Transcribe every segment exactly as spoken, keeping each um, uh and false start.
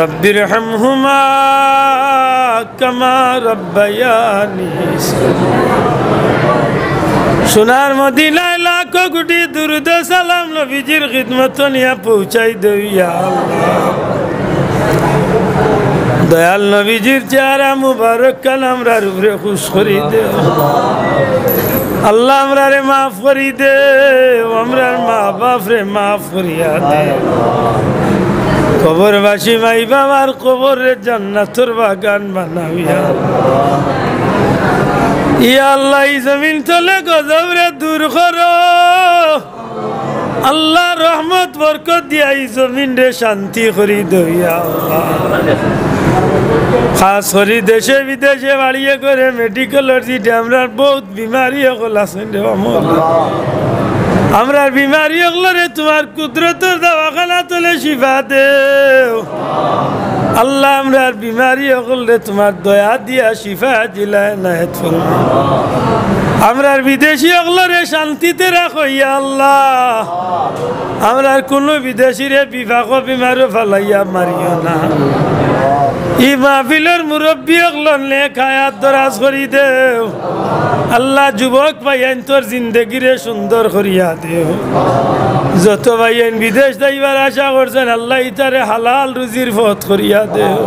رب ارحمهما كما ربياني صغيرا। সোনার মদিনায় লাখো কোটি দুরুদ সালাম নবীজির খিদমতো নিয়া পৌঁছাই দেও ইয়া আল্লাহ। দয়াল নবীজির চেহারা মুবারক খান আমরার উপরে খুশ করি দেও। আল্লাহ, আমরারে মাফ করি দেও, আমরার মা বাপরে মাফ করিয়া দেও। কবরবাসী মাই বাবার কবররে জান্নাতর বাগান বানাও ইয়া আল্লাহ। ইয়া আল্লাহ, ই জমিন তলে গজবরে দূর করো। আল্লাহ, রহমত বরকত দিয়া ই জমিনরে শান্তি করি দেও ইয়া আল্লাহ। খাস করি দেশে বিদেশে বাড়িয়ে করে মেডিকেলর যেটা আমরার বউত বিমারি অকল আছইন রে বাবা। আমরার বিমারি অকলরে তুমার কুদরতর দাওয়াখানা তলে শিফা দেও। আল্লাহ, আমরার বিমারি অকলরে তুমার দয়া দিয়া শিফা দিলায় নায়েত ফরমাও। আমরার বিদেশি অকলরে শান্তিতে রাখো ইয়া আল্লাহ। আমরার কুনু বিদেশিরে বিপাকো বিমারো ফালাইয়া মারিও না। ই মাহফিলর মুরব্বি অকলর নেক হায়াত দরাজ করি দেও। আল্লাহ, যুবক ভাইয়াইন্তর জিন্দেগিরে সুন্দর করিয়া দেও। যত ভাইয়াইন বিদেশ যাইবার আশা করছইন, আল্লাহ ইতারে হালাল রুজির পথ করিয়া দেও।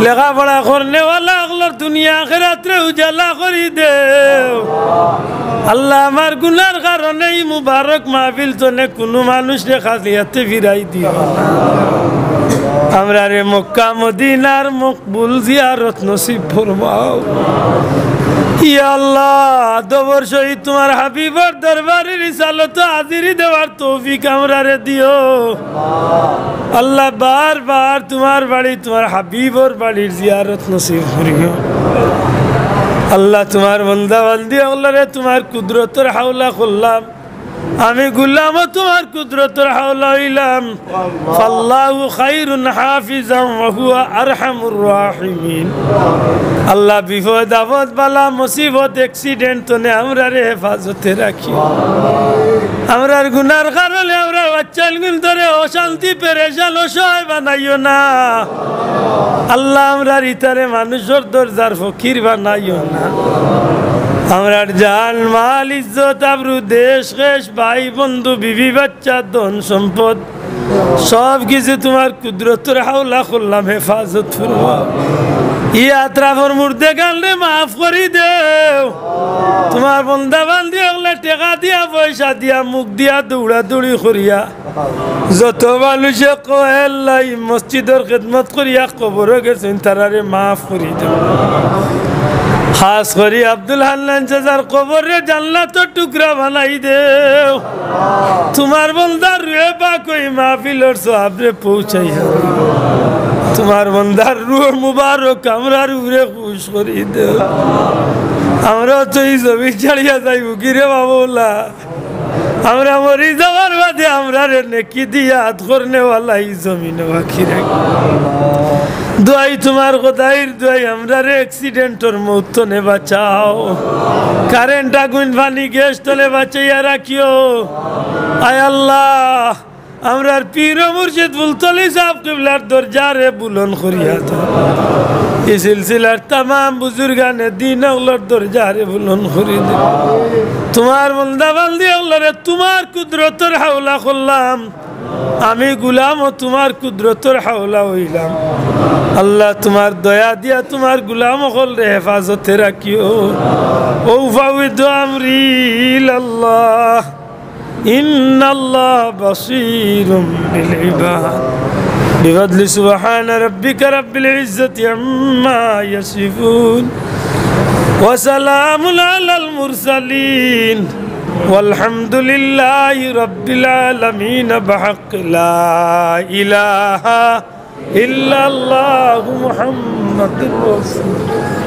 লেখাপড়া করনেওয়ালা অকলর দুনিয়া আখেরাতরে উজালা করি দেও। আল্লাহ, আমার গুনার কারণে ই মুবারক মাহফিল তনে কুনু মানুষরে খালি আতে ফিরাই দিও না। আমরারে মক্কা মদিনার মকবুল জিয়ারত নসিব ফরমাও। ইয়া আল্লাহ, দবর শহীদ তুমার হাবিবর দরবারে রিসালতো হাজিরি দেওয়ার তৌফিক আমরারে দিও। আল্লাহ, বারবার তুমার বাড়ি, তুমার হাবিবর বাড়ির জিয়ারত নসিব করিও। আল্লাহ, তুমার বন্দা বান্দি অকলরে তুমার কুদরতর হাওলা করলাম। আমি গুলামও তুমার কুদরতর হাওলা অইলাম। ফাল্লাহু খায়রুন হাফিজান ওয়া হুয়া আরহামুর রাহিমিন। আল্লাহ, বিপদ আপদ বালা মুসিবত accident তনে আমরারে হেফাজতে রাখিও। আমরার গুনার কারণে আমরার বাচ্চাইনগুইন্তরে অশান্তি, পেরেশান, অসহায় বানাইও না। আল্লাহ, আমরার ইতারে মানুষর দরজার ফকির বানাইও না। আমরার জান, মাল, ইজ্জত, আবরু, দেশ, খেশ, ভাই, বন্ধু, বিবি, বাচ্চা, ধন, সম্পদ, সব কিছু তুমার কুদরতর হাওলা করলাম, হেফাজত ফরমাও। ই আতরাফর মুর্দেগানরে মাফ করি দেও। তুমার বন্দা বান্দি অকলে টেকা দিয়া, পয়সা দিয়া, মুখ দিয়া, দৌড়াদৌড়ি করিয়া যত মানুষে কয়, আল্লাহ, ই মসজিদর খেদমত করিয়া কবরো গেছইন, তারারে মাফ করি দেও। খাস করি আব্দুল হান্নান চাচার কবররে জান্নাতর টুকরা বানাই দেও। তুমার বন্দার রুহে পাক অউ মাহফিলর সওয়াবরে পৌঁছাইয়া তুমার বন্দার রুহ মুবারক আমরার উপরে খুশ করি দেও। আমরা তো ই জমিন ছাড়িয়া যাইমুগি রে বাবা ওলা। আমরা মরি যাওয়ার বাদে আমরারে নেকি দিয়া আত করনেওয়ালা ই জমিনো বাকি রাখি। দোয়াই তুমার খোদাইর দোয়াই, আমরারে accident-র মউত তনে বাঁচাও, কারেন্ট, আগুইন, পানি, গ্যাস তনে বাঁচাইয়া রাখিও। আয় আল্লাহ, আমরার পীর ও মুর্শিদ ফুলতলি সাব কিবলার দরজারে বুলন্দ করিয়া দেও। ই সিলসিলার তামাম বুজুর্গানে দিন অকলর দরজারে বুলন্দ করি দেও। তুমার বন্দা বান্দি অকলরে তুমার কুদরতর হাওলা করলাম। আমি গুলাম ও তুমার কুদরতর হাওলা অইলাম। আল্লাহ, তুমার দয়া দিয়া তুমার গুলাম অকলরে হেফাজতে রাখিও। ও উফাউইদু আমরি ইলাল্লাহ। إن الله بصير بالعباد. بفضل سبحان ربك رب العزة عما يصفون. وسلام على المرسلين. والحمد لله رب العالمين بحق لا إله إلا الله محمد رسول الله.